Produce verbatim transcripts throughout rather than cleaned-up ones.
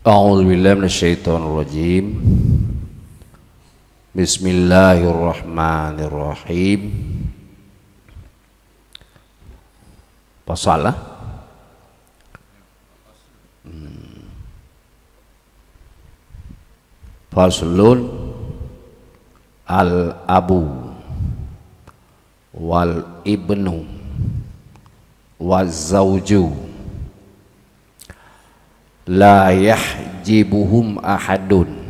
A'udzubillahi minasyaitonirrajim. Bismillahirrahmanirrahim. Pasal lah. Hmm. Faslun al-abu wal ibnu waz zauju la yahjibuhum ahadun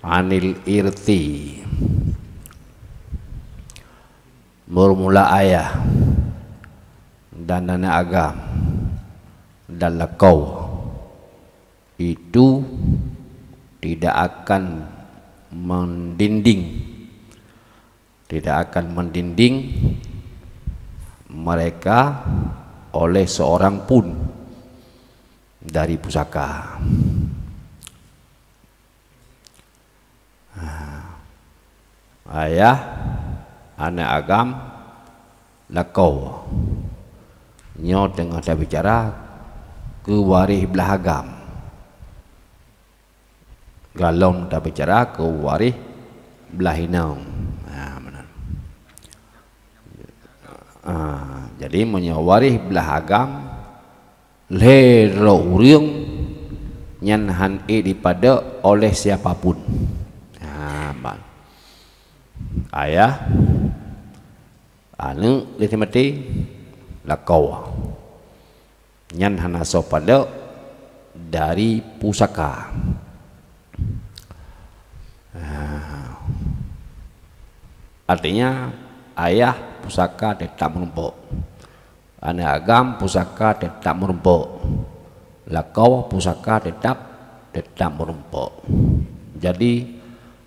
anil irthi. Mula ayah dan aneuk agam dan lakoe itu tidak akan mendinding, tidak akan mendinding mereka oleh seorang pun dari pusaka. Ha. Ayah, aneuk agam, lakoe. Nyoe teungoh tabicara keu waréh blah agam. Galom tabicara keu waréh blah inong. Ha, meunan. Ah, jadi meunyoe waréh blah agam, lhée droe ureuëng, nyan han ék jipadok oleh siapa pun. Ha, ban. Ayah, aneuk lheueh maté, lakoe. Nyan hana soe padok dari pusaka. Ah. Artinya, ayah pusaka teutap meurumpok. Aneuk agam pusaka teutap meurumpok. Lakoe pusaka teutap, teutap meurumpok. Jadi,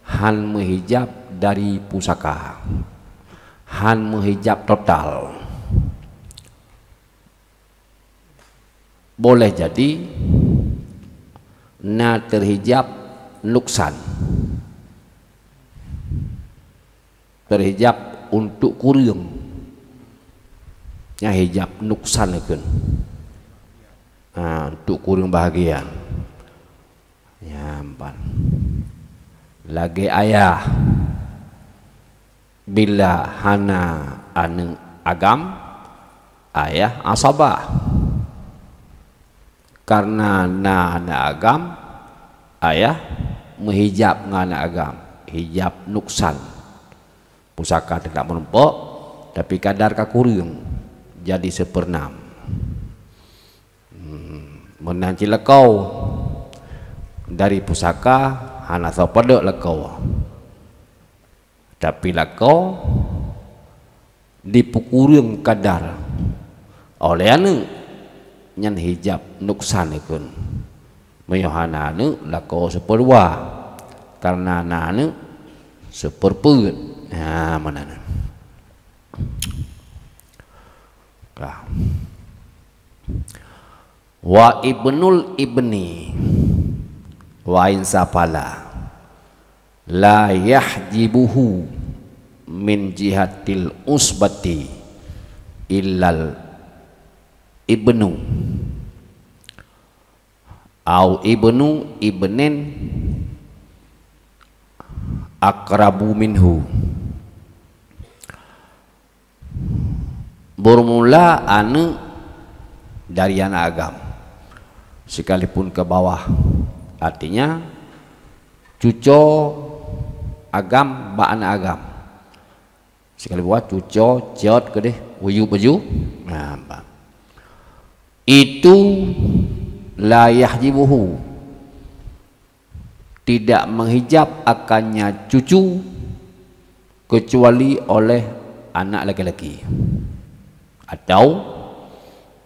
han meuhijab dari pusaka. Han meuhijab total. Boleh jadi na teuhijab nuksan, teuhijab untuk kureueng. Nyan hijab nuksan kheun. Ha, untuk kureueng bahagian. Nyan ban. Lagée ayah, bila hana aneuk agam, ayah asabah. Karena na aneuk agam, ayah meuhijab ngon aneuk agam, hijab nuksan. Pusaka teutap meurumpok, tapi kadar ka kureueng, jadi seupeurenam. Hmm, meunan cit lakoe. Dari pusaka hana soe padok lakoe. Tapi lakoe dipeukureueng kadar oleh aneuk, nyan hijab nuksan kheun. Meunyoe hana aneuk, lakoe seupeudua, kareuna na aneuk seupeureupeue. Ha, meunan. Ka. Wa ibnul ibni wa in safala la yahjibuhu min jihatil usbati illal ibnu au ibnu ibnin aqrabu minhu. Beurmula aneuk dari aneuk agam, sekalipun keu bawah. Artinya, cuco agam bak aneuk agam. Sekalipun cuco, cot keudeh, uyueb baju. Nah, bang. Itu la yahjibuhu, tidak menghijab akannya cucu kecuali oleh anak laki-laki, atau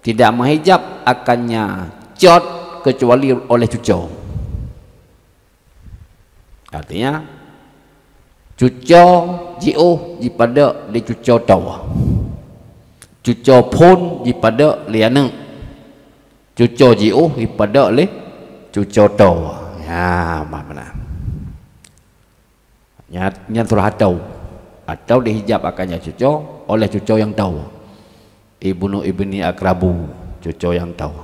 tidak menghijab akannya cot kecuali oleh cuco. Artinya, cuco jiôh jipadok lé cuco toe. Cuco phon jipadok lé aneuk. Cuco jiôh jipadok lé cuco toe. Ya, mah meunan. Nyan, nyan surah atau. Atau dihijab akannya cuco oleh cuco nyang toe. Ibnu ibni aqrabu, cuco nyang toe.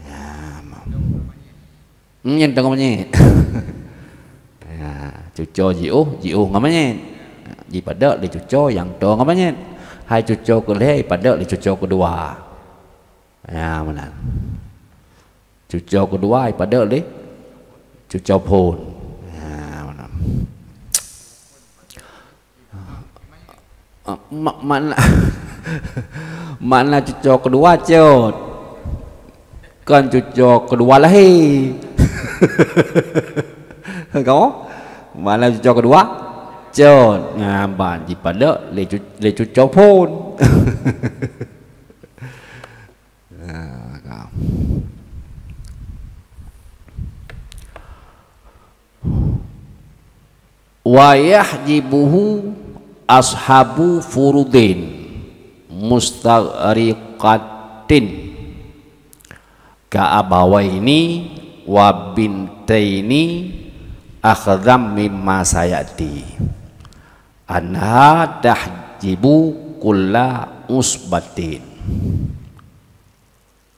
Ya, mah. Nyan tengok manyét. Ya, cuco jiôh, jiôh ngon manyét. Jipadok lé cuco nyang toe ngon manyét. Hai cuco keu lhèe, ipadok lé cuco keudua. Ya, meunan. Cuco keudua ipadok lé cuco phôn. Ya, meunan. Ah, ma-, makna, makna cuco keudua cot. Kon cuco keudua lahé. Kamoe? Makna cuco keudua cot. Nyan ban jipadok lé cu-, lé cuco phôn. Nah, ka. Wa yahjibuhu ashabu furudin mustaghriqatin ka abawaini wa bintaini akhdham mimma sayati. Anha tahjibu kulla usbatin.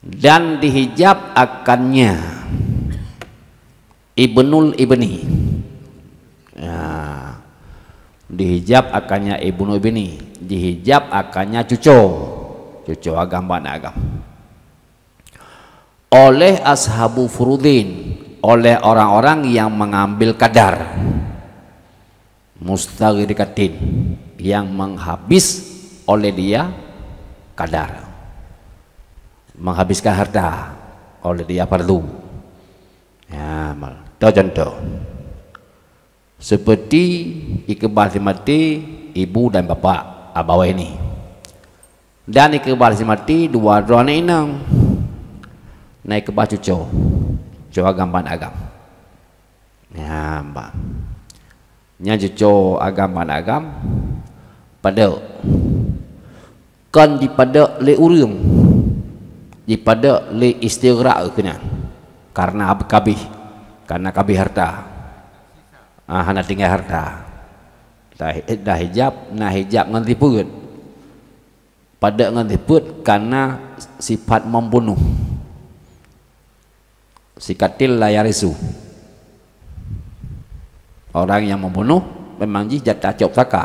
Dan dihijab akannya ibnul ibni. Ya. Dihijab akannya ibnul ibni. Dihijab akannya cuco. Cuco agam bak anak agam. Oleh ashabu furudin, oleh orang-orang yang mengambil kadar. Mustaghriqatin, yang menghabis oleh dia kadar. Menghabiskan harta oleh dia fardu. Ya, mal. Tahu contoh. Seperti ikeubah si maté ibu dan bapak, abawaini. Dan ikeubah si maté dua droe aneuk inong. Na ikeubah cuco. Cuco agam bak anak agam. Nyan, bah. Nyan cuco agam bak anak agam. Padok. Kon jipadok lé ureuëng. Jipadok lé istighraq keunan. Karena ab-, kabéh. Karena kabéh harta. Ah, hana tinggai harta. Dah, dah hijab, na hijab ngon sifeuet. Padok ngon sifeuet karena sifat membunuh. Si katil la yarisu. Orang yang membunuh memang jih jatah cok saka.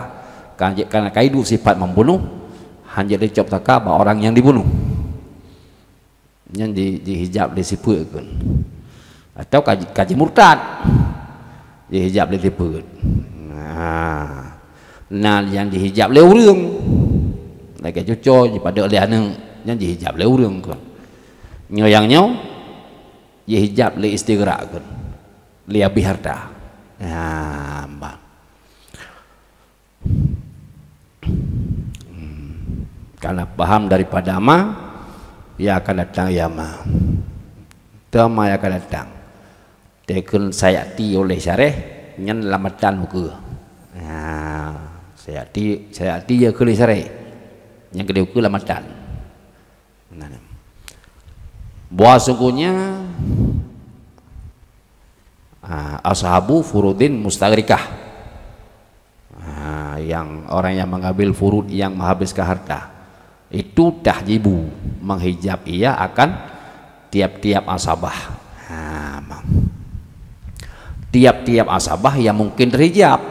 Kan, karena kaidu sifat membunuh, hanya dicok saka bak orang yang dibunuh. Nyan di, dihijab lé sifeuet kon. Atau ka, ka jimurtad. Dihijab lé sifeuet. Nah, na nyang dihijab lé ureuëng. Lagée cuco jipadok lé aneuk, nyan dihijab lé ureuëng kon. Nyoe nyang nyoe jihijab lé istighraq kon. Lé abéh harta. Nah, bah. Hmm. Karena paham daripada ma, ya akan datang ya ma. Teu ma ya akan datang. Tekun sayati oleh syareh, nyan lamatan muka. Nah, sayati, sayati ya keu lé syareh. Nyang keudua keu lamatan. Nah, bahwa sungguhnya, ah, ashabu furudin mustaghriqah. Ah, yang orang yang mengambil furud yang menghabiskan harta. Itu tahjibu, menghijab ia akan tiap-tiap asabah. Ha, ma. Tiap-tiap asabah yang mungkin terhijab.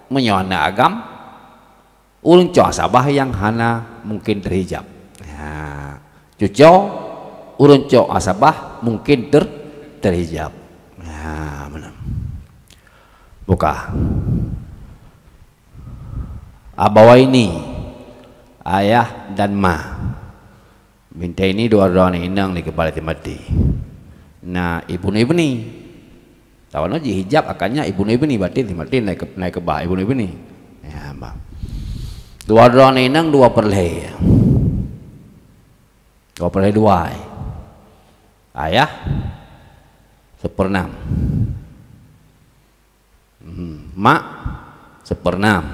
Meunyoe aneuk agam, ureuëng cok asabah nyang hana mungkin terhijab. Ha, cuco, ureuëng cok asabah mungkin ter-, terhijab. Ha, meunan. Buka. Abawaini, ayah dan ma. Bintaini dua droe aneuk inong lé keubah si maté. Na ibnu ibni. Tawana jihijab akannya ibnu ibni, berarti si maté na ikeu-, na ikeubah ibnu ibni. Ya, bah. Dua droe aneuk inong dua peureulhèe. Dua peureulhèe dua. Ayah seperenam. Hmm, mak seperenam.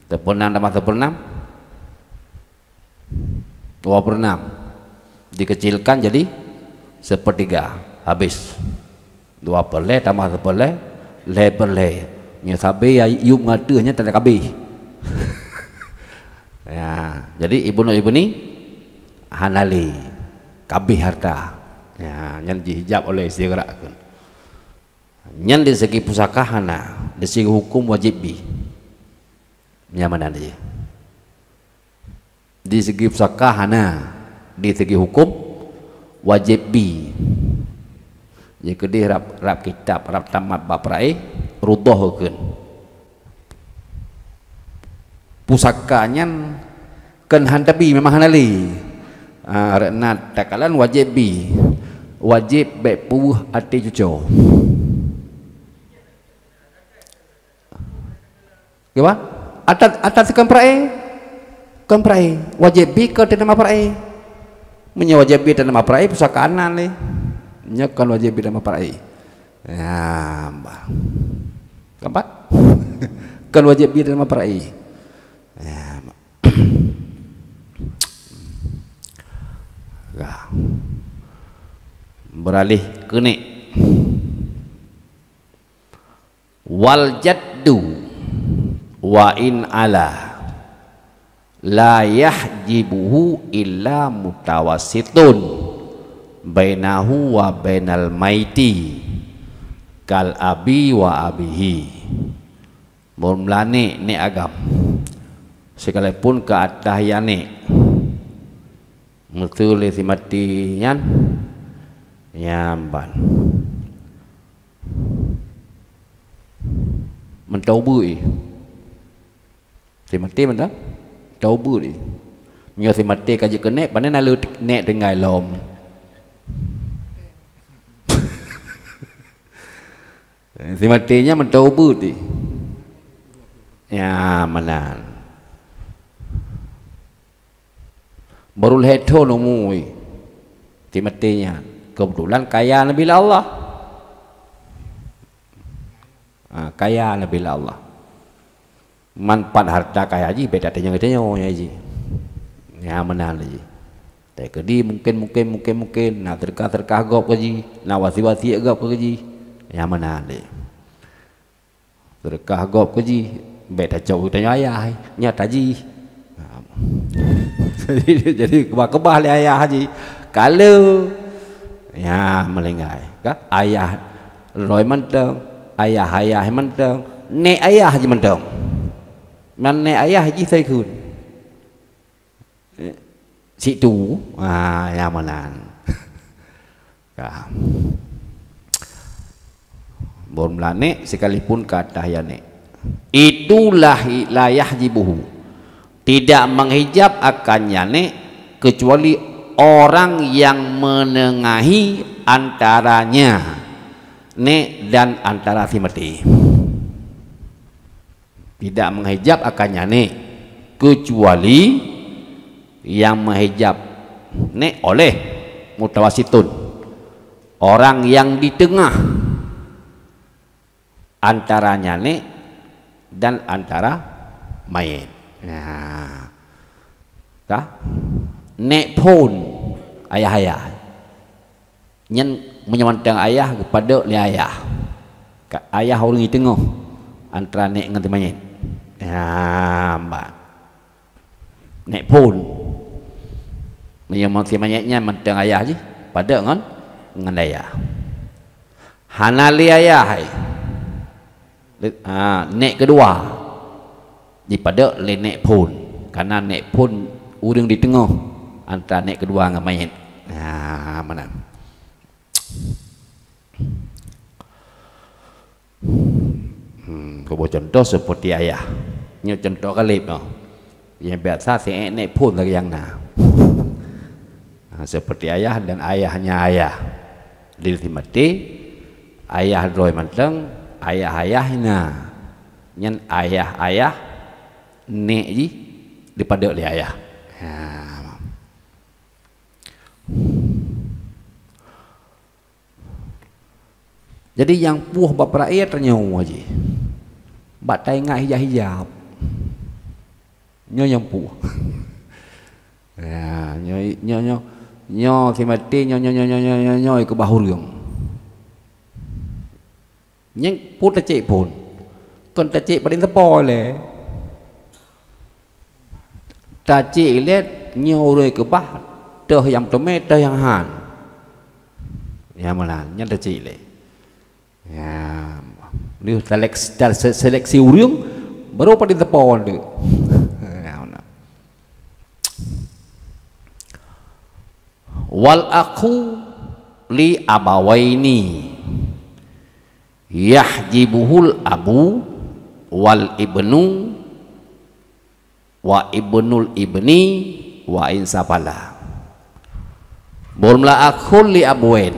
Seperenam tambah seperenam? Dua peureunam. Dikecilkan jadi sepertiga. Habis. Dua peureulhèe tambah sepeurlhèe, lhèe peureulhèe. Nyoe sabe ya yup ngon ateueh nyan tanda kabeh. Ya, jadi ibnu ibni hana lé, kabeh harta. Ya, nyan jihijab oleh istighraq kheun. Nyan di segi pusaka hana, di segi hukum wajéb bi. Nyang mana ni? Di segi pusaka hana, di segi hukum wajéb bi. Jadi keudeh rab, rab kitab, rab tamat bab peurae, rudhoh kheun. Pusaka nyan kon han tabi, memang hana lé. Ah, rot na takalon wajéb bi. Wajéb bék puweuh até cuco. Kiban? Atas, atas kon peurae? Kon peurae. Wajéb bi kon teunama peurae. Meunyoe wajéb bi teunama peurae, pusaka anan lé. Nyoe kon wajéb bi teunama peurae. Ya, bah. Keempat. Kon wajéb bi teunama peurae. Ya, bah. Ya. Beralih keu nek. Wal jaddu wa in ala la yahjibuhu illa mutawassitun bainahu wa bainal maiti kal abi wa abihi. Meulanek nek agam, sekalipun keu atah ya nek, meuseu lé si maté nyan, nyan ban. Mantong ubeut ih. Si maté mantong, mantong ubeut ih. Meunyoe si maté ka jeuet keu nek, pane na le nek tinggai lom. Si maté nyan mantong ubeut ih. Ya, meunan. Baru lhèe thon umu ih. Si maté nyan. Keubeutulan kaya leubeh lé Allah. Ha, kaya leubeh lé Allah. Man pat harta kaya jih, bèk tatunyok-tunyok nyan jih. Nyan meunan lé jih. Tapi keudeh mungken, mungken, mungken, mungken, na seudeukah-seudeukah gob keu jih, na wasiet-wasiet gob keu jih. Nyan meunan lé. Seudeukah gob keu jih, bèk tacok geutanyoe ayah, nyan tajih. Jadi, jadi keubah-keubah lé ayah jih. Ka lheueh, nyan meuninggai. Ka? Ayah droe mantong, ayah-ayah mantong, nek ayah jih mantong. Nyan nek ayah jih sai kheun. Eh, situ, ah, nyan meunan. Ka. Bon meulanek sekalipun keu atah ya nek. Itulah la yahjibuhu. Tidak menghijab akan ya nek kecuali orang yang menengahi antaranya nek dan antara si maté. Tidak menghijab akan ya nek, kecuali yang menghijab nek oleh mutawasitun, orang yang di tengah antara ya nek dan antara mayét. Nah, ka? Nek phon ayah-ayah. Nyan meunyoe mantong ayah geupadok lé ayah. Ka ayah ureuëng di teungoh antara nek ngon si mayét. Nyan ban. Nek phon. Meunyoe si mayét nyan mantong ayah jih, padok ngon, ngon ayah. Hana lé ayah hai. Le-, ha, nek keudua. Jipadok lé nek phon. Karena nek phon ureuëng di teungoh antara nek keudua ngon mayét. Ha, meunan. Hmm, kuboh contoh seperti ayah. Nyoe contoh galeb noh. Nyang biasa si nek phon lagée nyang na. Ha, seperti ayah dan ayahnya ayah. Di si maté, ayah droe mantong, ayah-ayah na. Nyan ayah-ayah nek jih dipadok lé ayah. Ha. Jadi nyang puih bak peurae tanyoe jih. Bak taingat hijab-hijab. Nyoe nyang puih. Ya, nyoe, nyoe, nyoe, nyoe si maté, nyoe, nyoe, nyoe keubah ureuëng. Nyang phon tacék phon. Kon tacék padum teupôi lé. Tacék ilée nyoe ureuëng keubah, toh nyang teumé, toh nyang han. Ya, meunan, nyan teucik lé. Ya, lheueh seleksi, seleksi ureuëng, baru pada teupeu tu. Ya, meunan. Wal akhu li abawaini yahjibuhul abu wal ibnu wa ibnul ibni wa in safala. Bol meulah akhun li abwain.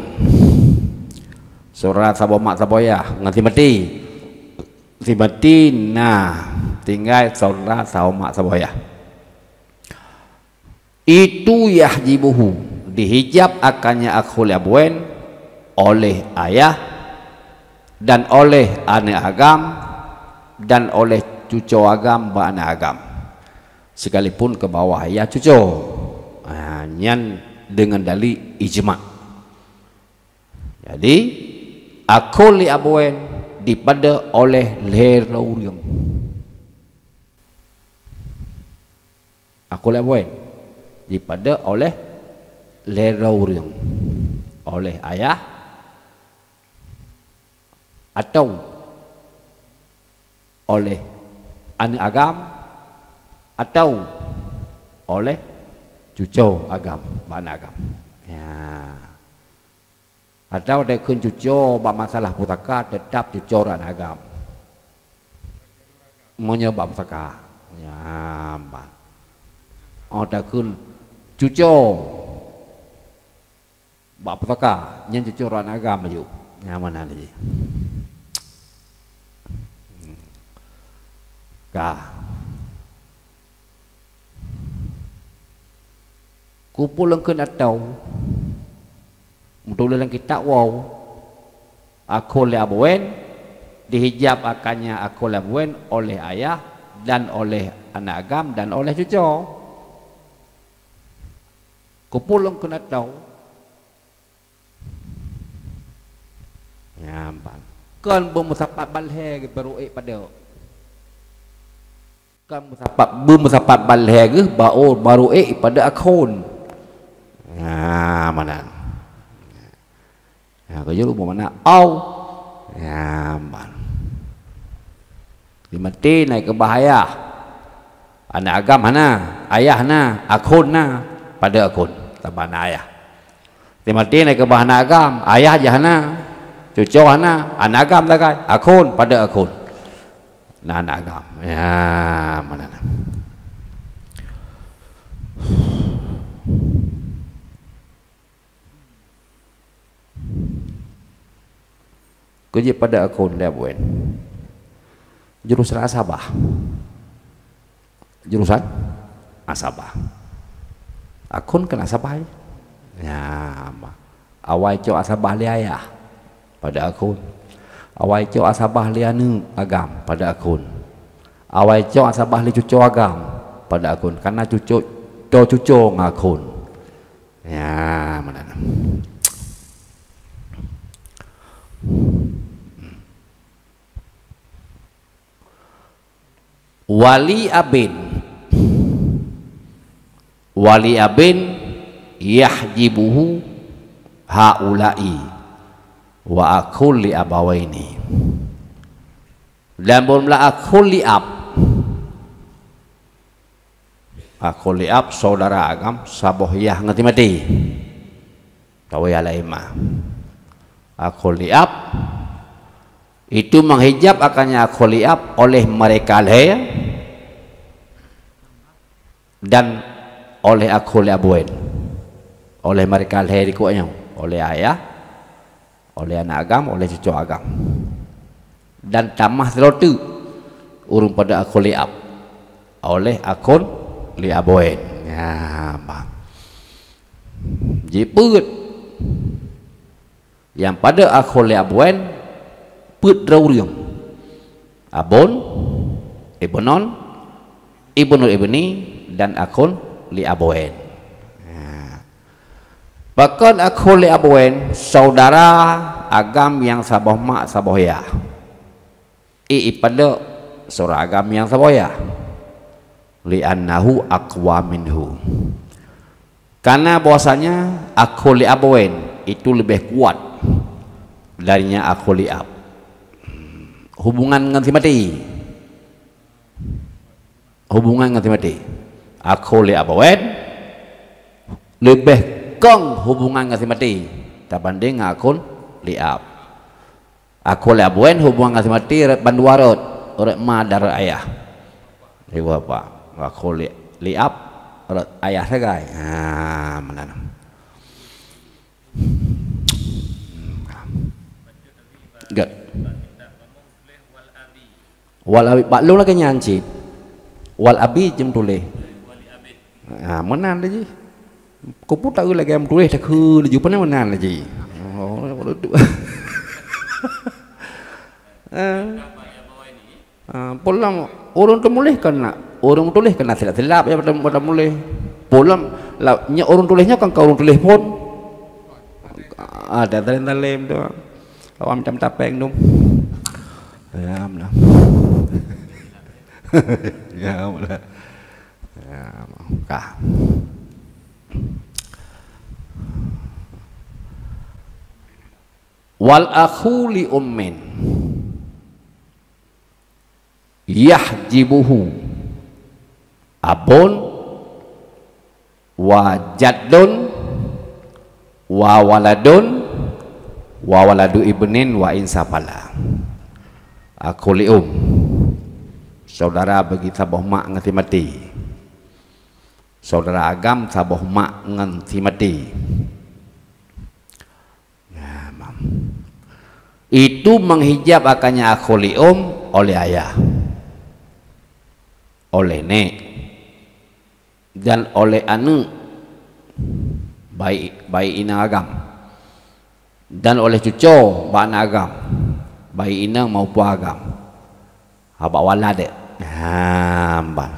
Saudara saboh mak saboh yah ngon si maté. Si maté na tinggai saudara saboh mak saboh yah. Itu yahjibuhu, dihijab akannya akhul abwain oleh ayah dan oleh aneuk agam dan oleh cuco agam bak aneuk agam, sekalipun keu bawah ayah cuco. Ha, nyan deungon dali ijma. Jadi, akhul li abwain dipada oleh lhèe droe ureuëng. Akhul li abwain dipada oleh lhèe droe ureuëng, oleh ayah atau oleh aneuk agam atau oleh cuco agam, bak aneuk agam. Ya. Atau takheun cuco bak masalah pusaka, teutap cuco rot aneuk agam. Meunyoe bak pusaka, nyan ban. Oh, takheun cuco bak pusaka, nyan cuco rot aneuk agam laju. Nyan meunan laju. Ka. Kupul leungkeun atau meutuléh lam kitab waw, akhul li abwain, dihijab akannya akhul li abwain oleh ayah dan oleh aneuk agam dan oleh cuco. Kupul leungkeun atau. Nyan ban. Kon beumeusapat bak lhèe geuh baru ék pada. Kan meusapat, beumeusapat bak lhèe geuh baru, baru ék pada akhun. Ha, meunan. Ha, keujeuet ubak makna au. Ha, meunan. Di maté na keubah ayah. Aneuk agam hana, ayah na, akhun na, pada akhun. Tambah na ayah. Di maté na keubah aneuk agam, ayah jih hana, cuco hana, aneuk agam sagai, akhun, pada akhun. Na aneuk agam. Ya, meunan. Keujeuet pada akhun lé abwain. Jurusan asabah. Jurusan asabah. Akhun kan asabah, ya. Ya, ma. Awai cok asabah lé ayah, pada akhun. Awai cok asabah lé aneuk agam, pada akhun. Awai cok asabah lé cuco agam, pada akhun. Karena cuco, to cuco ngon akhun. Ya, meunan. Wali abin. Wali abin yahjibuhu haula'i wa akhul li abawaini. Dan bol meulah akhul li ab. Akhul li ab saudara agam saboh yah ngon si maté. Tawi alai ma. Akhul li ab itu menghijab akannya akhul li ab oleh mereka lhèe dan oleh akhul li abwain. Oleh mereka lhèe dikeue nyoe, oleh ayah, oleh aneuk agam, oleh cuco agam. Dan tamah sidroe teuk ureuëng pada akhul li ab oleh akhul li abwain. Ya, bah. Jipeuet. Nyang pada akhul li abwain peuet droe ureuëng. Abun, ibnon, ibnul ibni, dan akhun li abwain. Nah. Pakon akhun li abwain, saudara agam nyang saboh mak saboh yah. I ipada saudara agam nyang saboh yah. Li'annahu aqwa minhu. Karena bahwasanya akhun li abwain itu leubeh kuat darinya akhul li ab. Hubungan ngon si maté. Hubungan ngon si maté. Akhul li abwain leubeh kong hubungan ngon si maté tabandéng ngon akhul li ab. Akhul li abwain hubungan ngon si maté rot bandua rot, rot ma dan rot ayah. Ibu bapa. Akhul li, li ab rot ayah sagai. Ha, meunan. Gak. Wal abi, bak lôn lagèe nyan cit. Wal abi jeuem tuléh. Ha, meunan lé jih. Kupu tahu lagèe meutuléh takheun laju, pane meunan lé jih. Oh, eh. Ah, pulang ureueng teumuléh kan nak, ureueng tuléh kan nak silap-silap ya pada, pada muléh. Pulang la, nyoe ureueng tuléh nyoe kan ka ureueng tuléh phon. Ah, dah zalim-zalim tu. Awak minta-minta péng tu. Ya, benar. Ya, benar. Ya, kah. Wal akhu li ummin yahjibuhu abun wa jaddun wa waladun wa waladu ibnin wa in safala. Akhu li um, saudara bagi saboh mak ngon si maté. Saudara agam saboh mak ngon si maté. Nah, mam. Itu menghijab akannya akhu li um oleh ayah, oleh nek, dan oleh aneuk, baik, baik inong agam, dan oleh cuco bak aneuk agam, baik inong maupun agam. Ha, bak walad dek. Ha, ban.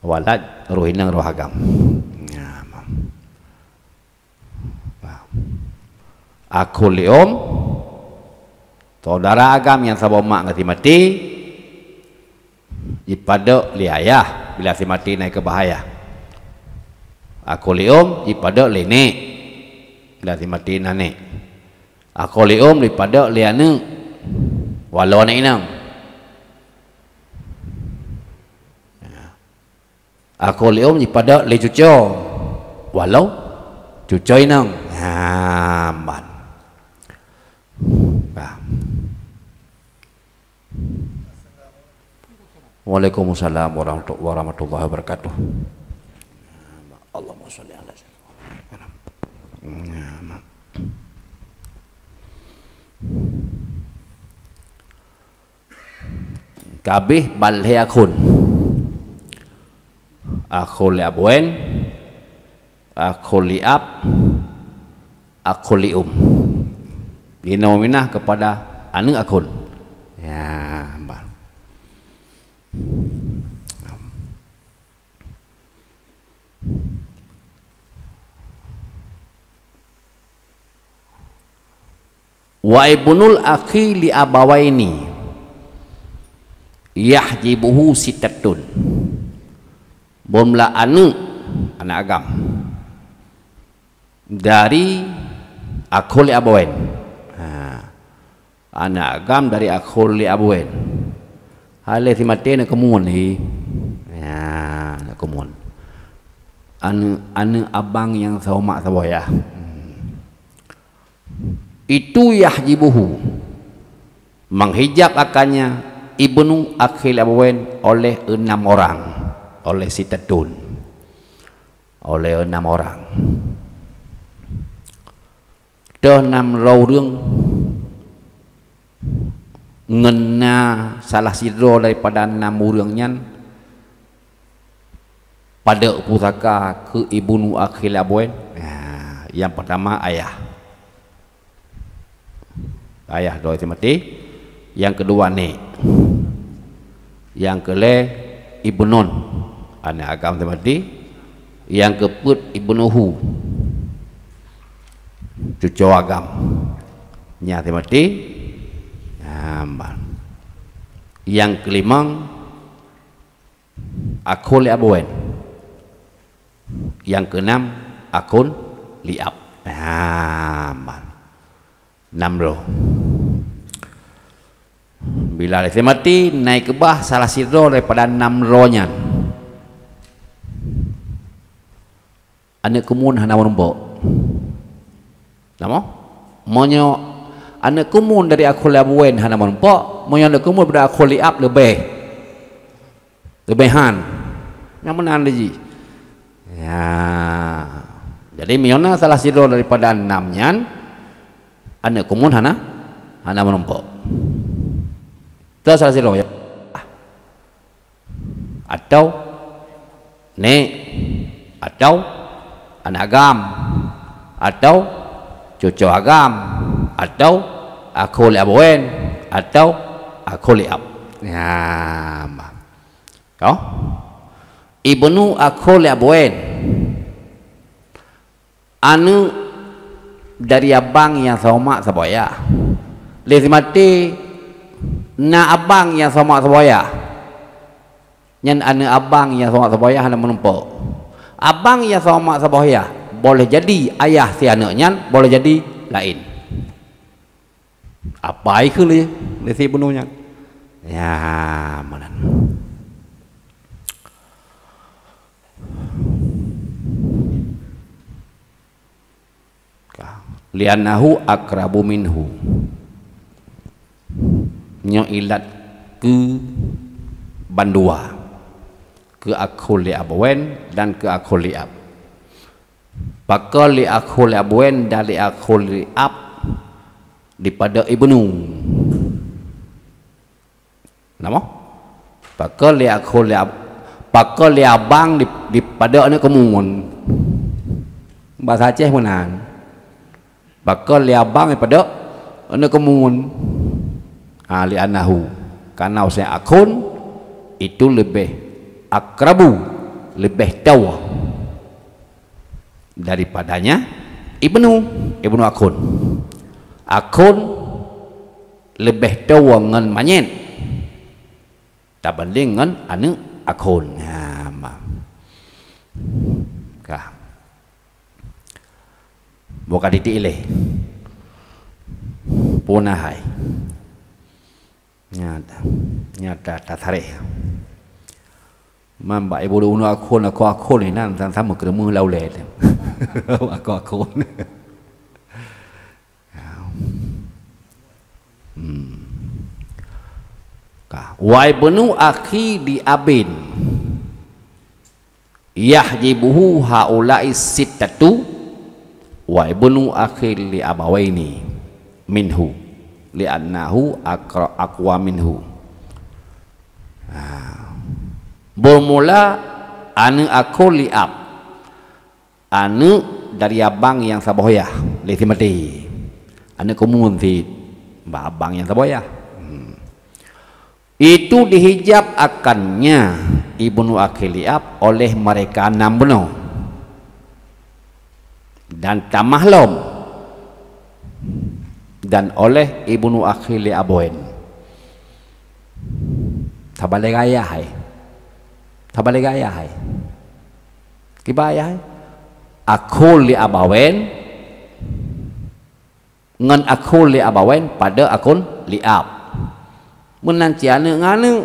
Walad roh inong roh agam. Ha, ban. Akhu li um, saudara agam nyang saboh mak ngon si maté, jipadok lé ayah bila si maté na i keubah ayah. Akhu li um jipadok lé nek bila si maté na nek. Akhu li um jipadok lé aneuk walau aneuk inong. Akhu li um jipadok lé cuco walau cuco inong. Ha, ban. Bah. Waalaikumsalam warahmatu-, warahmatullahi wabarakatuh. Allahumma sholli ala sayyidina Muhammad. Kabeh ban lhèe akhun. Akhun li abwain, akhun li ab, akhun li um. Inoe minah kepada aneuk akhun. Ya, ban. Wa ibnul akhi li abawaini yahjibuhu sittatun. Bom la aneuk, aneuk agam dari akhun li abawain. Ha. Aneuk agam dari akhun li abawain. Hai lé si maté na keumuen hi. Ya, na keumuen. Aneuk, aneuk abang nyang saboh mak saboh ayah. Hmm. Itu yahjibuhu, menghijab akannya ibnu akhil abawain oleh enam orang, oleh sittatun, oleh enam orang. Toh nam droe ureuëng ngon na salah sidroe daripada nam ureuëng nyan padok pusaka keu ibnu akhil abawain. Nah, yang pertama ayah. Ayah droe si maté. Yang kedua nek. Yang keulhèe ibnun, aneuk agam si maté. Yang keupeuet ibnuhu, cuco agam nyang si maté. Nah, ban. Yang keulimong akhun li abawain. Yang keenam, akhun li ab. Nah, man. Nam droe. Bila lé maté, na ikeubah salah sidroe daripada nam droe nyan. Aneuk keumuen hana meurumpok. Nama? Meunyoe aneuk keumuen dari akhul li ab wen hana meurumpok, meunyoe aneuk keumuen dari akhul li ab leubeh. Leubeh han. Nyang meunan lé jih. Ya. Jadi, meunyoe na salah sidroe daripada nam nyan, aneuk keumuen hana, hana meurumpok. Teu salah sidroe, ya. Atau nek, atau aneuk agam, atau cucoe agam, atau akhul li ab wen, atau akhul li ab. Ya, ma. Toh? Ibnu akhul li ab wen. Aneuk dari abang nyang saboh mak saboh yah. Lé si maté na abang nyang saboh mak saboh yah. Nyan aneuk abang nyang saboh mak saboh yah hana meurumpok. Abang nyang saboh mak saboh yah boleh jadi ayah si aneuk nyan, boleh jadi laén. Apa ikeu lé, lé si bunoe nyan? Ya, meunan. Ka. Li'annahu aqrabu minhu. Nyoe ilat keu bandua. Keu akhul li ab wen dan keu akhul li ab. Pakon li akhul li ab wen dan li akhul li ab dipada ibnu? Nama? Pakon li akhul li ab-, pakon li abang di, dipada aneuk keumuen? Bahasa Aceh meunan. Pakon li abang dipada aneuk keumuen? Ha, li'annahu. Karena usai akhun itu lebih akrabu, lebih tua daripadanya ibnu, ibnu akhun. Akhun lebih tua ngon manyét tabanding ngon aneuk akhun. Ha, ma. Ka. Buka titik ilée. Puna hai. Nyata. Nyata tatareh. Man bak ibu dulu akhun, aku akhun ni nan sama-sama keureumeue lau lé. Aku akhun. Hmm. Ka. Wa ibnu akhi li abin yahjibuhu haula'i sittatu wa ibnu akhi li abawaini minhu li'annahu aqra-, aqwa minhu. Ha. Bermula aneuk akhul li ab. Aneuk dari abang nyang saboh yah, lé si maté. Aneuk keumuen si bak abang nyang saboh yah. Hmm. Itu dihijab akannya ibnu akhil li ab oleh mereka nam bunoe. Dan tamah lom. Dan oleh ibnu akhil li ab wen. Sabalai gaya hai. Sabalai gaya hai. Kiban ayah, akhul li abawen ngon akhul li abawen pada akhul li ab. Meunan cit aneuk ngon aneuk,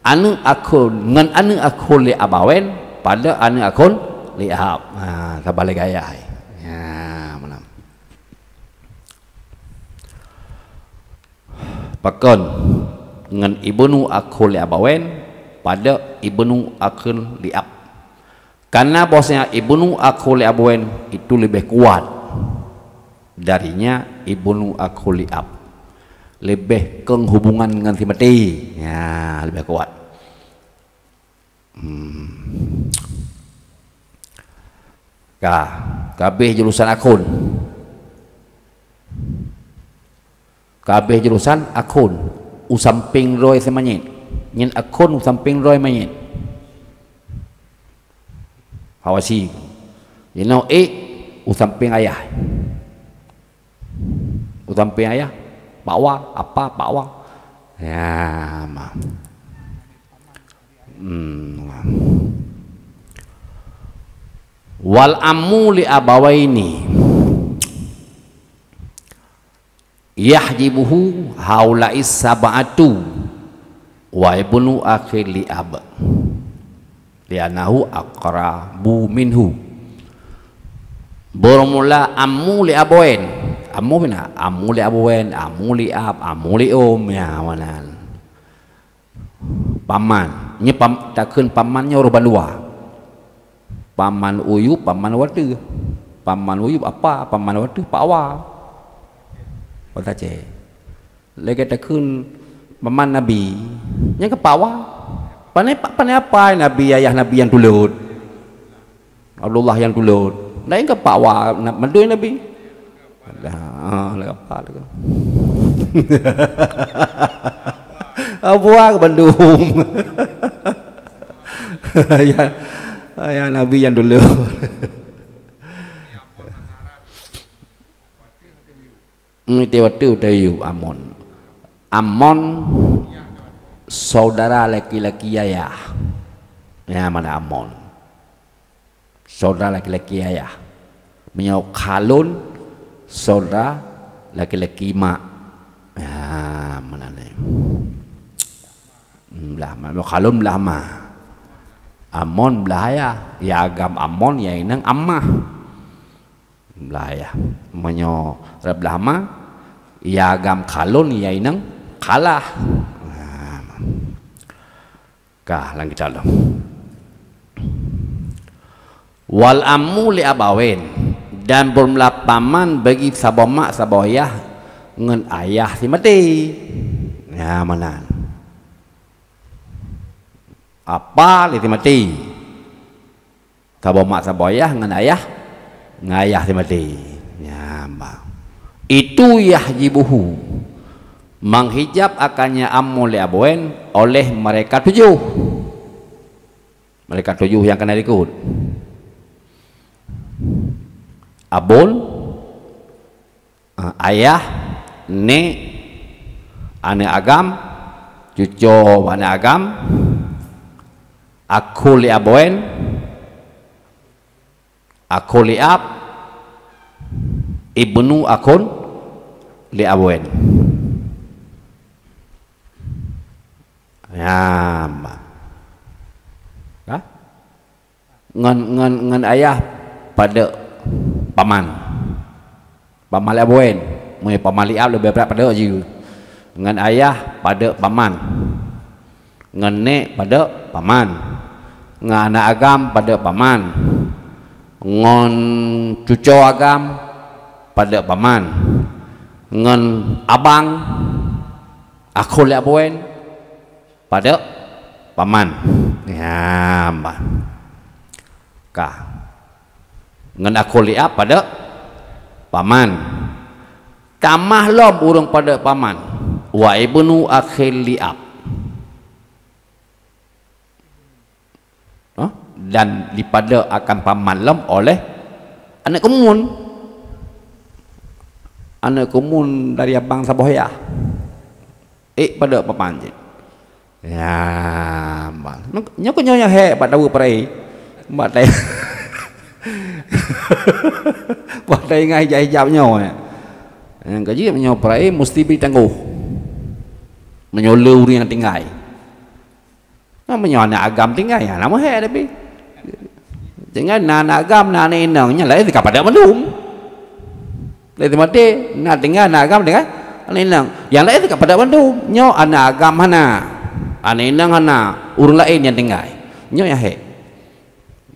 aneuk akhul ngon aneuk akhul li abawen pada aneuk akhul li ab. Ha, sabalai gaya hai. Ha, meunan. Pakon ngon ibnu akhul li abawen pada ibnu akhul li ab. Karena bahwasanya ibnu akhul li abawen itu lebih kuat darinya ibnu akhul li ab. Lebih keung hubungan ngon si maté. Ya, lebih kuat. Hmm. Ka, ka habéh jurusan akhun. Ka habéh jurusan akhun. U sampéng droe si manyét. Nyan akhun u sampéng droe manyét. Hawasi. Jinoe ék u sampéng ayah. U sampéng ayah, pakwa, apa, pakwa. Ya, ma. Hmm. Wal ammu li abawaini yahjibuhu haula'i sab'atu wa ibnu akhi li ab, li'annahu aqrabu minhu. Beurmula ammu li abawain. Ammu bina, ammu li abawain, ammu li ab, ammu li um, ya, meunan. Paman. Nyoe pam-, takheun paman nyoe ureuëng bandua. Paman uyueb, paman wateuh. Paman uyueb apa, paman wateuh pakwa. Basa Aceh. Lagée takheun paman Nabi, nyang keu pakwa. Pane, pane apa Nabi, ayah Nabi nyang tulot? Abdullah nyang tulot. Laén keu pakwa na-, mandum Nabi. Dah, ah, lagée apa tu? Abuang bandum. Ya, ya Nabi nyang tulot. Meuti watée tayub Amon. Amon saudara laki-laki ayah. Ya, mana Amon? Saudara laki-laki ayah. Meunyoe Khalon, saudara laki-laki mak. Ya, meunan nyoe. Blah ma, Khalon blah ma. Amon blah ayah. Ya agam Amon, ya inong Ammah. Blah ayah. Meunyoe rab blah ma, ya agam Khalon, ya inong Khalah. Nah. Ka, lam kitab tu. Wal ammu li abawain, dan beurmula paman bagi saboh mak saboh ayah ngon ayah si maté. Nah, meunan. Apa lé si maté? Saboh mak saboh ayah ngon ayah, ngon ayah si maté. Nyan ba. Itu yahjibuhu, menghijab akannya ammu li abawain oleh mereka tujuh. Mereka tujuh nyang kana likot. Abon, Ah, ayah, nek, aneuëk agam, cuco aneuëk agam, akhun li abawain, akhun li ab, ibnu akhun li abawain. Ya, ma. Ka? Ngon, ngon, ngon ayah padub paman. Paman li abawain. Meunyoe paman li ab leubeh brat padub jih. Ngon ayah padub paman. Ngon nek padub paman. Ngon aneuëk agam padub paman. Ngon cuco agam padub paman. Ngon abang, akhun li abawain, padub paman. Ya, ma. Ka. Ngon akhun li ab padub paman. Tamah lom ureuëng padub paman. Wa ibnu akhil li ab. Ha? Dan dipadub akan paman lom oleh aneuëk keumuen. Aneuëk keumuen dari abang saboh ayah. Eh, padub paman cit. Ya, ma. Nyoe keuh nyoe nyang hék bak dawa peuraya. Bak tai-, bak taingat hijab-hijab nyoe. Nyang keujieb nyoe peuraya musti bri tanggôh. Meunyoe le ureuëng nyang tinggai. Nah, meunyoe aneuëk agam tinggai, ya, nama hék tapi. Tinggai na aneuëk agam, na aneuëk inong, nyan laén teuka padub mandum. Laén teumaté, na tinggai aneuëk agam, tinggai aneuëk inong. Nyang laén teuka padub mandum. Nyoe aneuëk agam hana, aneuëk inong hana, ureuëng laén nyang tinggai. Nyoe nyang hék.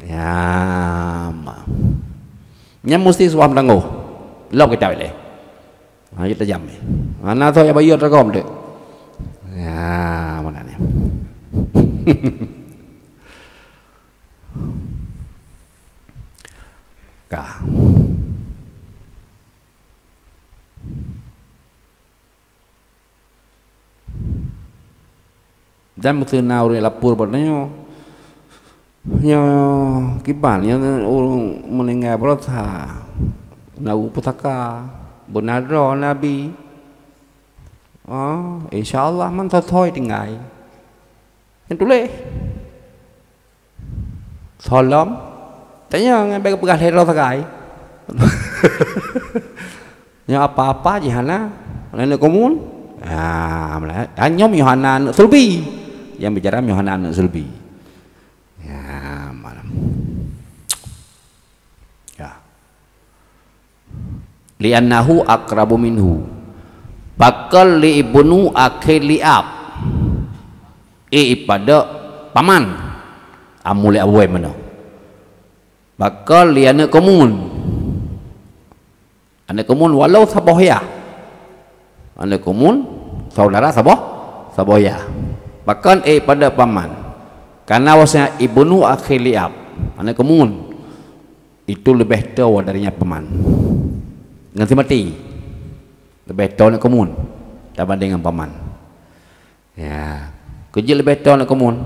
Ya, ma. Nyan musti suah meutanggôh. Lom kitab ilée. Ha, jeuet tajam. Hana soe nyang bayeue teuk gom teuk. Ya, meunan nyan. Ka. Dan meuteuna ureuëng lapor bak tanyoe, nyoe kiban nyoe ureuëng meuninggai baroesa na u pusaka, beuna droe Nabi. Oh, insya Allah man thoi-thoi tinggai. Nyang tuléh. Soe lom, Tanyong, bék peugah lhèe droe sagai. Nyoe apa-apa jih hana, aneuk Kumun. Ah, meunan. Ah, nyoe Yohana aneuk Sulbi. Nyang bicara Yohana aneuk Sulbi. Ya, malam. Ya. Li'annahu aqrabu minhu. Pakon li ibnu akhi li ab. Eh, ipada paman. Amul li abawai meunan. Pakon li aneuk Kumun. Aneuk Kumun walau saboh yah. Aneuk Kumun saudara saboh, saboh yah. Pakon eh pada paman. Karena wasanya ibnu akhi li ab. Aneuk Kumun itu lebih tua darinya paman. Ngon si maté. Lebih tua aneuk Kumun tabanding ngon paman. Ya, keu jeuet leubeh tua aneuk Kumun.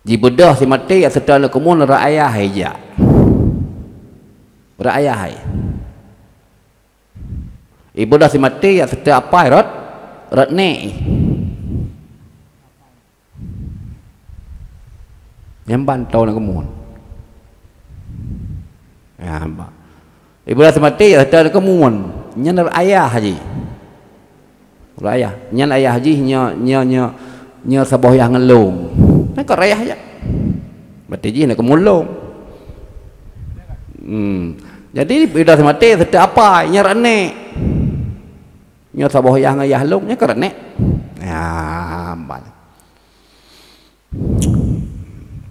Jibeudôh si maté, ya, seutôt aneuk Kumun rot ayah hai jak. Rot ayah hai. Ibeudôh si maté, ya, seutôt apa hai rot, rot nèk. Nyan ban tua aneuk Kumun. Ya, ba-, ibeudôh si maté, ya, seutôt aneuk Kumun. Nyan rot ayah jih. Rot ayah. Nyan ayah jih nyoe, nyoe, nyoe, nyoe saboh yah ngon lôn. Nyan ka rot ayah jak. Maté jih aneuk Kumun lôn. Hmm. Jadi, ibeudôh si maté, seutôt apa hai, nyan rot nèk. Nyoe saboh yah ngon yah lôn, nyan ka rot nèk. Ya, ban.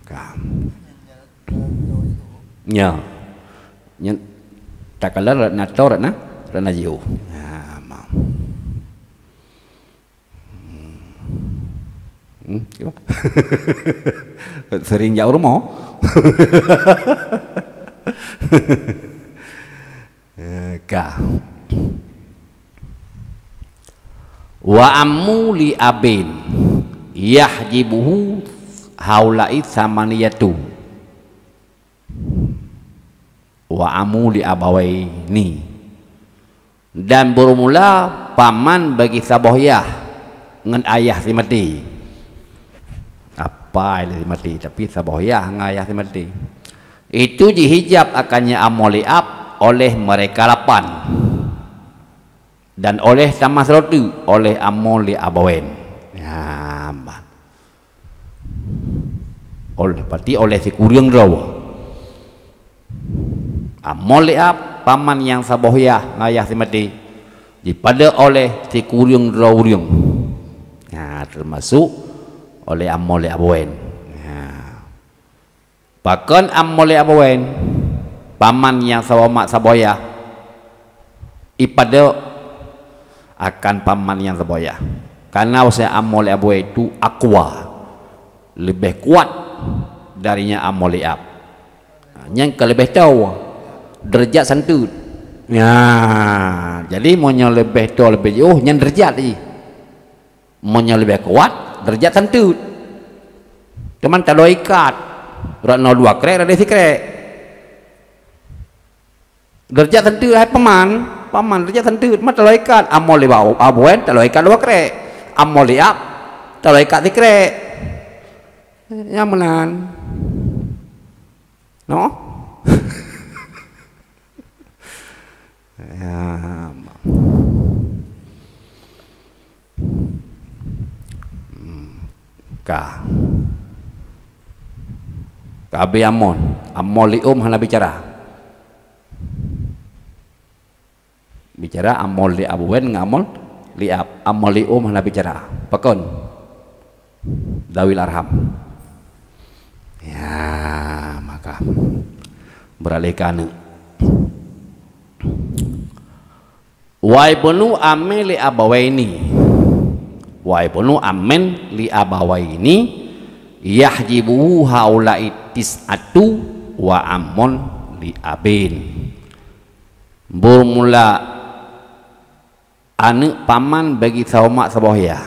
Ka. Nyoe. Nyan takalon rot na tua, rot na, rot na jiôh. Ya, ma. Hmm, cuba. Sering jak u rumoh. Eh, ka. Wa ammu li abin yahjibuhu haula'i samaniyatu. Wa ammu li abawaini. Dan beurmula paman bagi saboh yah ngon ayah si maté. Apa ayah si maté, tapi saboh yah ngon ayah si maté. Itu jihijab akannya ammo li ab oleh mereka lapan. Dan oleh tamah sidroe teuk, oleh ammo li abawain. Ya, bah. Oleh, berarti oleh sikureueng droe. Ammo li ab, paman nyang saboh yah ngon ayah si maté, jipada oleh sikureueng droe ureueng. Ya, termasuk oleh ammo li abawain. Ya. Pakon ammo li abawain, paman nyang saboh mak saboh yah, ipada akan paman nyang saboh yah. Karena bahwasanya ammo li abawain itu aqwa, lebih kuat darinya ammo li ab. Nyan ka lebih tua, derajat santeut. Nah, jadi meunyoe lebih tua lebih jiôh, nyan derajat jih. Meunyoe leubeh kuat, derajat santeut. Teuma taloe ikat, rot noe dua krek, rot sikrek. Derajat santeut hai paman, paman derajat santeut, teuma taloe ikat, ammo li abawain taloe ikat dua krek, ammo li ab taloe ikat sikrek. Nyan meunan. No? Ya. Hmm. Ka. Ka abéh amon. Amon li ôm hana bicara. Bicara amon li abawain ngon amon li ab. Amon li ôm hana bicara. Pakon? Dawil arham. Ya, maka beralih ke aneuk. Wa ibnu ammin li abawaini. Wa ibnu ammin li abawaini yahjibuhu haula'i tis'atu wa ammun li abin. Beurmula aneuk paman bagi saboh mak saboh yah.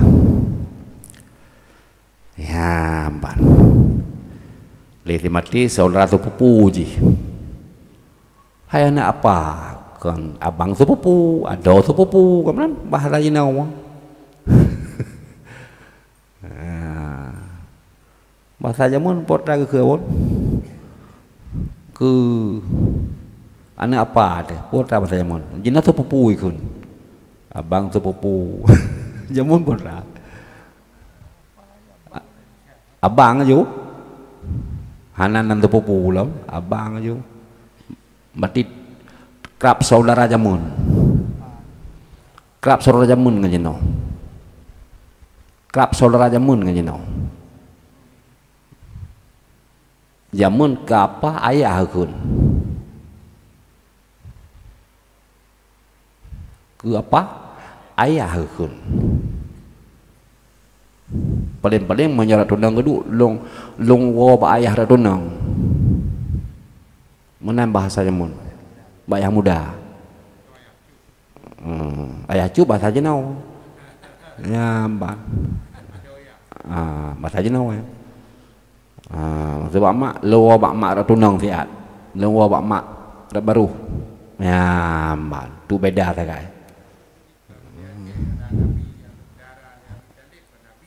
Ya, ban. Lé si maté saudara sepupu jih. Hai aneuk apa? Kon abang sepupu, adoe sepupu, kon meunan bahasa jinoe. Ha. Basa jameun po atra geukheun, keu aneuk apa teuh, po atra basa jameun. Jinoe teupupu ikheun. Abang teupupu. Jameun po atra. A-, abang aju. Hana nan teupupu lom, abang aju. Berarti krab saudara jameun. Krab saudara jameun ngon jinoe. Krab saudara jameun ngon jinoe. Jameun keu apa ayah ikheun. Keu apa ayah ikheun. Paleng-paleng meunyoe rot tunong geuduek, lôn, lôn woe bak ayah rot tunong. Meunan bahasa jameun. Bak ayah muda. Hmm, ayah cut bahasa jinoe. Ya, ban. Ah, bahasa jinoe, ya. Ah, maksud bak mak, lôn woe bak mak rot tunong siat. Lôn woe bak mak rot barôh. Ya, ban. Tu beda sagai.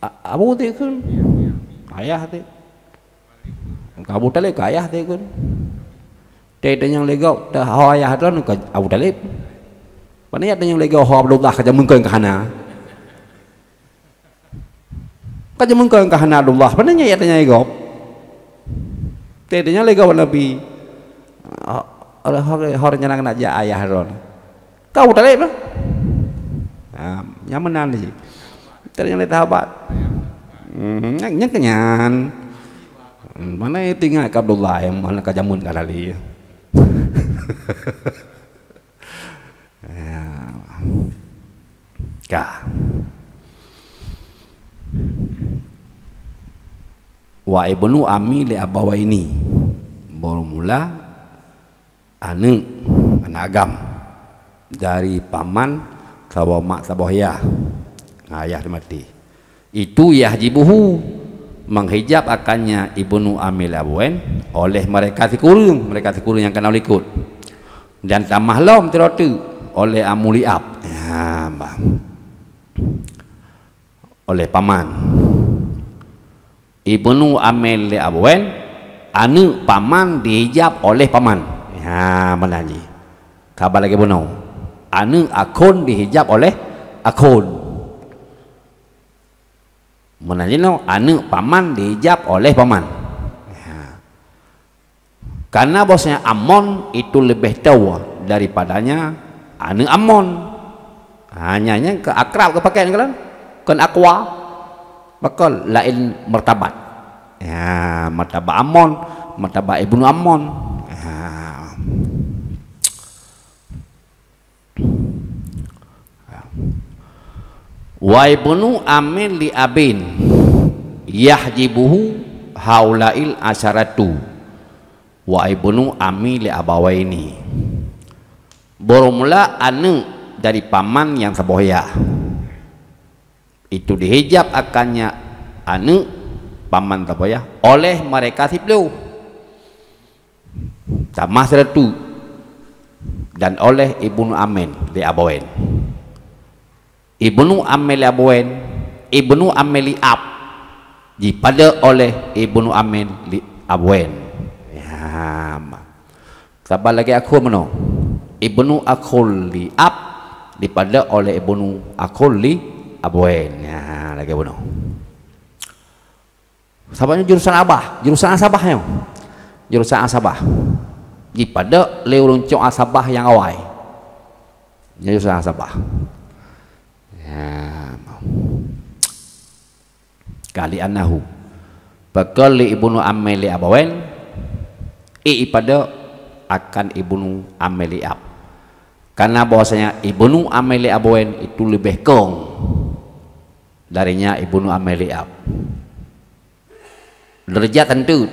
A-, Abu teuh ikheun. Ayah teuh. Abu Thalib keu ayah teuh ikheun. Teuh tanyong lé gob, teuh ho ayah droeneuh keu Abu Thalib. Pane jak tanyong lé gob ho Abdullah ka jameun keu hana. Ka jameun keu hana Abdullah, pane jak tanyong lé gob. Teuh tanyong lé gob Nabi. Ho, ho, ho nyan na jak ayah droeneuh. Keu Abu Thalib lah. Ha, nyan meunan jih. Tadi nyang lé sahabat. Hmm, nyan, nyan keu nyan. Hmm, pane teuingat keu Abdullah nyang mana ka jameun ka lali. Ya. Ka. Wa ibnu ammi li abawaini. Baru mula aneuk, aneuk agam dari paman saboh mak saboh yah. Ha, yah maté. Itu yahjibuhu, menghijab akannya ibnu ammi li abawain oleh mereka sikureueng, mereka sikureueng nyang ka na likot. Dan tamah lom sidroe teuk oleh ammu li ab. Ha, bah. Oleh paman. Ibnu ammi li abawain, aneuk paman dihijab oleh paman. Ha, meunan jih. Saban lagèe bunoe. Aneuk akhun dihijab oleh akhun. Meunan jinoe, aneuk paman dihijab oleh paman. Ha. Karena bahwasanya ammon itu lebih tua daripadanya aneuk ammon. Hanya nyan keu akrab geupakè nyan kan? Kon aqwa. Maka laén martabat. Ya, martabat ammon, martabat ibnu ammon. Ya. Wa ibnu ammi li abin yahjibuhu haulail asharatu wa ibnu ammi li abawaini. Baru mula aneuk dari paman nyang saboh yah. Itu dihijab akannya aneuk paman saboh yah oleh mereka siplôh. Tamah sidroe teuk dan oleh ibnu ammin li abawain. Ibnu ammin li abawain, ibnu ammin li ab, jipada oleh ibnu ammin li abawain. Ya, ma. Saban lagèe akhun bunoe. Ibnu akhul li ab, jipada oleh ibnu akhul li abawain. Ya, lagèe bunoe. Saban nyoe jurusan abah, jurusan asabah nyoe. Jurusan asabah. Jipada lé ureueng cok asabah nyang awai. Nyoe jurusan asabah. Ya. Ka li annahu. Pakon li ibnu ammin li abawain, i ipada akan ibnu ammin li ab. Karena bahwasanya ibnu ammin li abawain itu lebih kong darinya ibnu ammin li ab. Derajat teuntu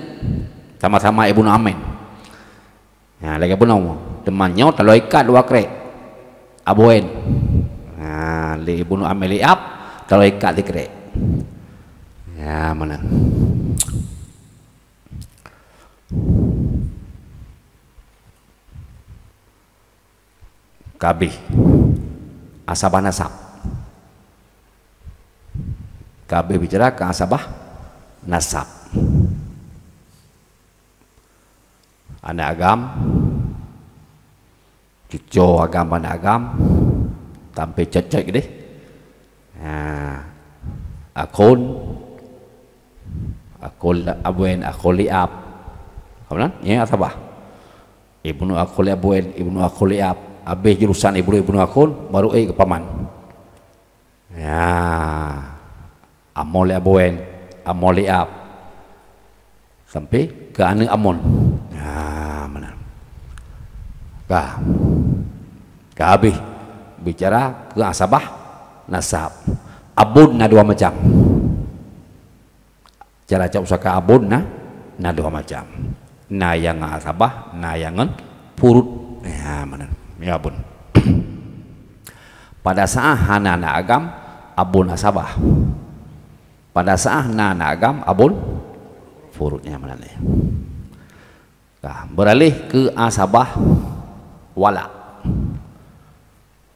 sama-sama ibnu ammin. Nah, lagèe bunoe, teuma nyoe taloe ikat dua krek. Abawain. Nah, lé ibnu ammin li ab, taloe ikat sikrek. Ya, meunan. Ka abéh asabah nasab. Ka abéh bicara ka asabah nasab. Aneuk agam, cuco agam, aneuk agam, sampai cot-cot keudeh. Ha, akhun, akhun abuen, akhun liab. Ka meunan? Nyan asabah. Ibnu akhun liabuen, ibnu akhun liab. Habéh jurusan ibnu, ibnu akhun, baru ék keu paman. Ya, amoe liabuen, amoe liab. Sampai keu aneuk amoe. Ya, meunan. Ka. Ka habéh bicara keu asabah nasab. Abon na dua macam. Cara cok pusaka abon na, na dua macam. Na nyang asabah, na nyang ngon furud. Ya, meunan. Ya, abon. Pada saat hana aneuk agam, abon asabah. Pada saat na aneuk agam, abon furud, nyan meunan. Ka, beuralih keu asabah wala.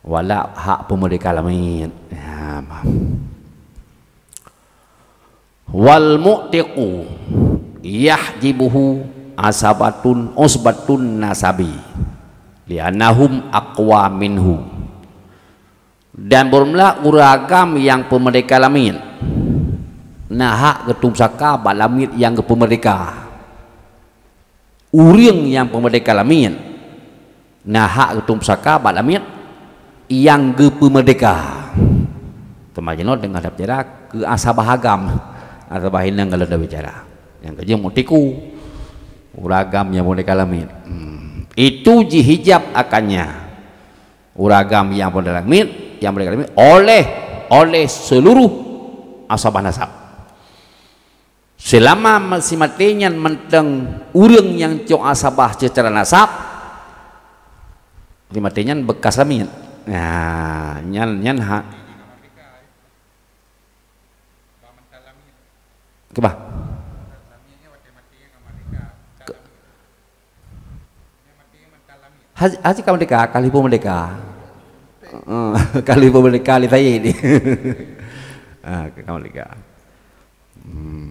Wala hak peumeurdeka lamiet. Ya, bah. Wal mu'tiqu yahjibuhu asabatun usbatun nasabi, li'annahum aqwa minhu. Dan beureumeula ureuëng agam nyang peumeurdeka lamiet, na hak geutueng pusaka bak lamiet nyang geupeumeurdeka. Ureuëng nyang peumeurdeka lamiet, na hak geutueng pusaka bak lamiet nyang geupeumeurdeka. Teuma jinoe teungoh tabicara keu asabah agam, asabah inong ka lôn tabicara. Nyang keujeuet mu'tiqu, ureuëng agam nyang peumeurdeka lamiet. Hmm. Itu jihijab akannya. Ureuëng agam nyang peumeurdeka lamiet, nyang peumeurdeka lamiet oleh, oleh seluruh asabah nasab. Seulama ma-, si maté nyan mantong ureuëng nyang cok asabah seucara nasab, si maté nyan beukas lamiet. Nah, nyan, nyan ha-, keubah. Ke-, ha-, hana ka meurdeka, ka lheueh peumeurdeka. Heeh, ka lheueh peumeurdeka lé Said. Ah, ka meurdeka. Hmm.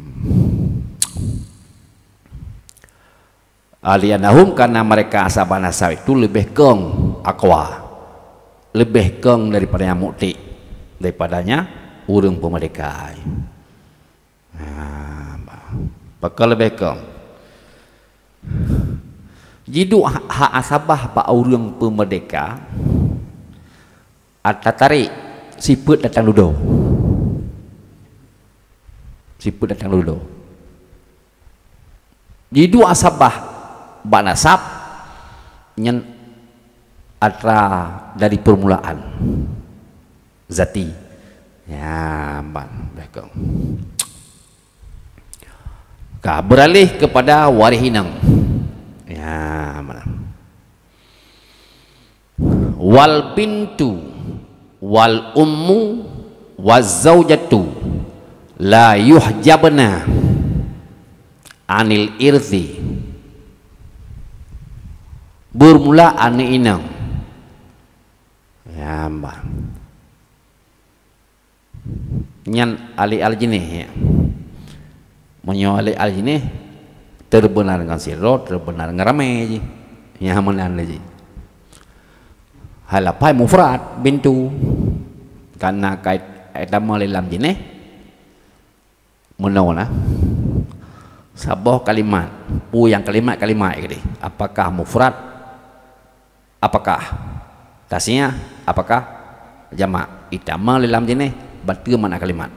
Li'annahum, karena mereka asabah nasab itu leubeh kong aqwa, leubeh kong daripada nyang mu'tiq, daripadanya ureuëng peumeurdeka. Ha, bah. Pakon leubeh kong? Jiduek ha-, hak asabah bak ureuëng peumeurdeka, atra tarék sifeuet datang dudoe. Sifeuet datang dudoe. Jiduek asabah bak nasab nyan atra dari permulaan zati. Ya, ban, bah kong. Ka beuralih keupada waréh inong. Ya, meunan. Wal bintu wal ummu waz zaujatu la yuhjabna anil irthi. Beureumeula aneuk inong. Ya, bah. Nyan ahli al-jinéh, ya. Meunyoe ahli al-jinéh, teubeuna ngon sidroe, teubeuna ngon ramé jih. Nyan meunan lé jih. Hai lapai mufrad, bintu. Karena kait, kait tamong lé lam jinéh, meunoe na. Saboh kalimat, peue nyang kalimat-kalimat keudeh. Apakah mufrad? Apakah tasniah? Apakah jamak? Itamong lé lam jinéh, bateue makna kalimat.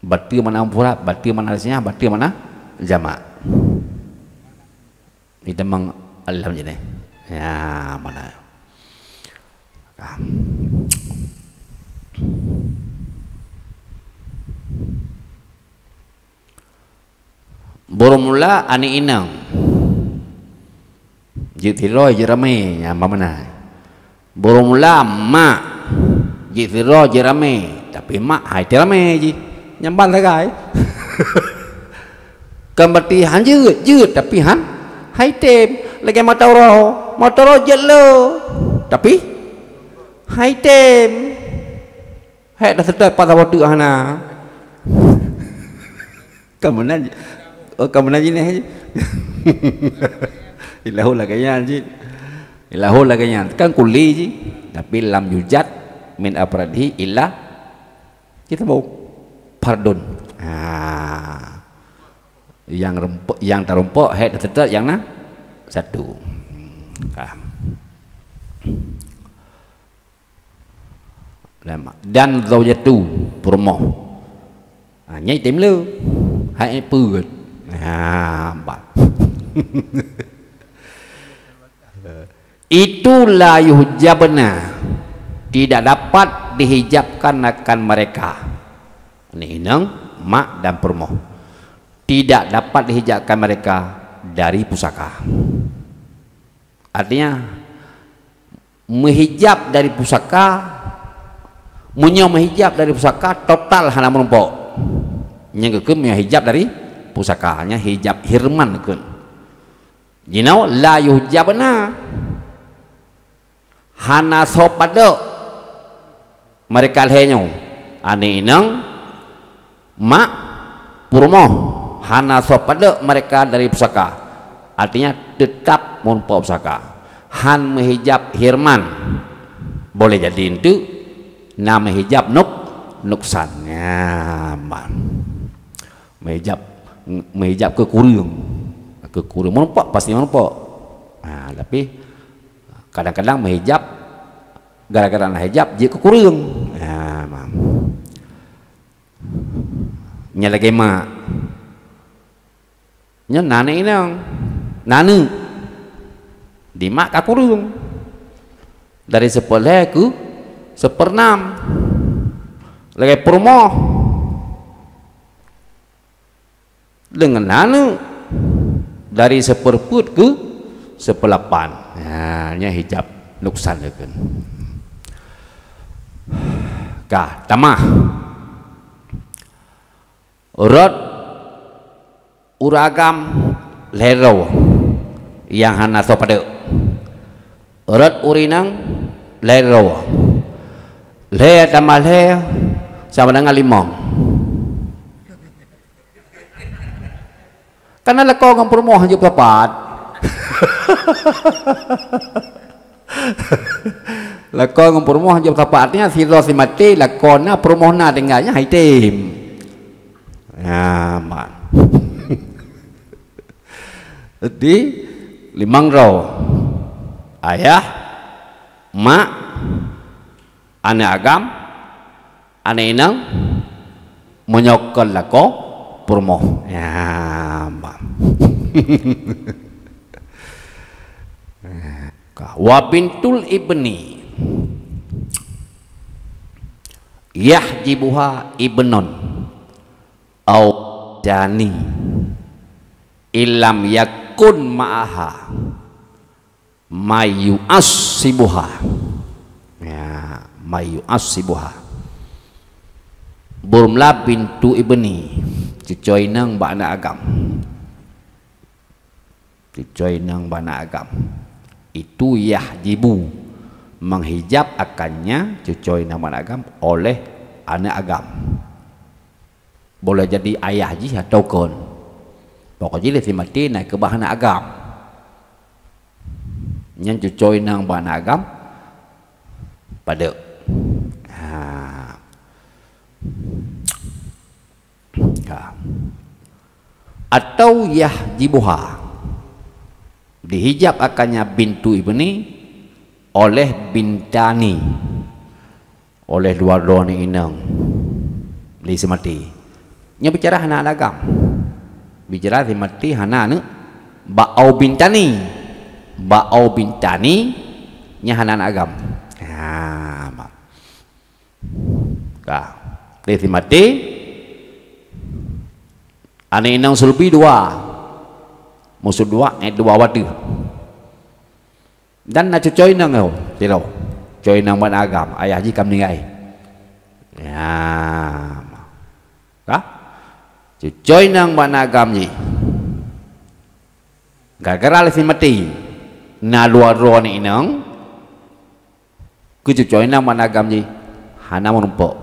Bateue makna mufrad, bateue makna tasniah, bateue makna jamak. Itamong lé lam jinéh. Ya, meunan. Ka. Beureumeula aneuk inong. Jeuet sidroe jeuet ramé, nyan ban meunan. Beureumeula mak. Jeuet sidroe jeuet ramé, tapi mak han item ramé jih. Nyan ban sagai. Kan berarti han jeuet, jeuet tapi han, han item. Lagée mata uroe, mata uroe jeuet le, tapi han item. Hék dah seutôt pat saboh teuk hana. Kan meunan. Oh, ka meunan jinéh jih. Ilahul lagèe nyan jih. Ilahul lagèe nyan. Kan kuli jih. Tapi lam yujad min afradihi illa kita mau fardun. Ha. Yang rempok, yang tarumpok, hai tetap yang na satu. Ha. Dan zaujatu, peurumoh. Ha, nyan item le. Hai peue. Ha, bah. Itu la yuhjabna, tidak dapat dihijabkan akan mereka. Ni inong, mak dan peurumoh. Tidak dapat dihijabkan mereka dari pusaka. Artinya, meuhijab dari pusaka, meunyoe meuhijab dari pusaka, total hana meurumpok. Nyang geukheun meunyoe hijab dari pusaka, nyan hijab hirman geukheun. Jinoe la yuhjabna. Hana soe padok mereka lhèe nyoe, aneuk inong, mak, peurumoh, hana soe padok mereka dari pusaka. Artinya, teutap meurumpok pusaka. Han meuhijab hirman. Boleh jadi enteuk na meuhijab nuk-, nuksan. Nyaman. Meuhijab, meuhijab keu kureueng. Keu kureueng. Meurumpok, pasti meurumpok. Ha, tapi kadang-kadang meuhijab, gara-gara na hijab, jeuet keu kureueng. Ha, mam. Nyan lagèe mak. Nyan na aneuk inong. Na aneuk. Di mak ka kureueng. Dari seupeuet lhèe keu seupeuet nam. Lagèe peurumoh. Deungon aneuk dari seupeuet peuet keu seupeuet lapan. Ha, nyan hijab nuksan geukheun. Ka, tamah. Rot ureueng agam lhèe droe nyang hana soe padok. Rot ureueng inong lhèe droe. Lhèe tamah lhèe sama dengan limong. Kana lakoe ngon peurumoh jeuet sapat. Lakoe ngon peurumoh jeuet sapat, artinya sidroe simaté lakoe na peurumoh na tinggai nyan hai tem. Nyaman. Jadi, limong droe. Ayah, mak, aneuk agam, aneuk inong, meunyoe kon lakoe peurumoh. Nyaman. Ka, wa bintul ibni yahjibuha ibnun au dani illam yakun ma'aha mayu'assibuha. Ya, mayu'assibuha. Burmla bintu ibni, cucoe inong bak aneuk agam. Cucoe inong bak aneuk agam. Itu yahjibu, menghijab akannya cucoe inong bak aneuk agam oleh aneuk agam. Boleh jadi ayah jih atau kon. Pokok jih lé simaté na keubah aneuk agam. Nyan cucoe inong bak aneuk agam padok. Ha. Ha. Atau yahjibuha, dihijab akannya bintu ibni oleh bintani, oleh dua droe aneuk inong lé simaté. Nyoe bicara hana aneuk agam. Bicara simaté hana aneuk, bak au bintani. Bak au bintani, nyan hana aneuk agam. Ha, ma-, ka. Lé simaté, aneuk inong seulubi dua. Maksud dua, eh, dua watèe. Dan na cucoe inong nyoe, sidroe. Cucoe inong bak aneuk agam, ayah jih ka meuninggai. Ya. Ka? Cucoe inong bak aneuk agam jih. Gara-gara lé simaté, na dua droe aneuk inong, keu cucoe inong bak aneuk agam jih, hana meurumpok.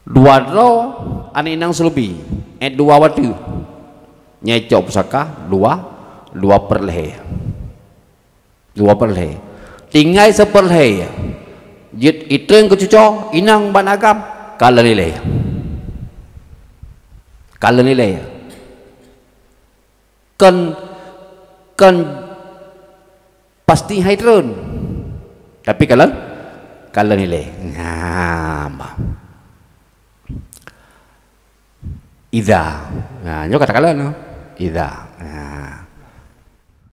Dua droe aneuk inong seulubi, eh, dua watèe. Nyan cok pusaka dua, dua peureulhée. Dua peureulhée. Tinggai sipeureulhée. Jeuet itreng keu cuco, inong ban agam, ka lheueh ilée. Ka lheueh ilée. Kon, kon pasti hai treun. Tapi ka lheueh, ka lheueh ilée. Nah, bah. Idza. Nah, nyoe kata kalon, no? Idza. Nah.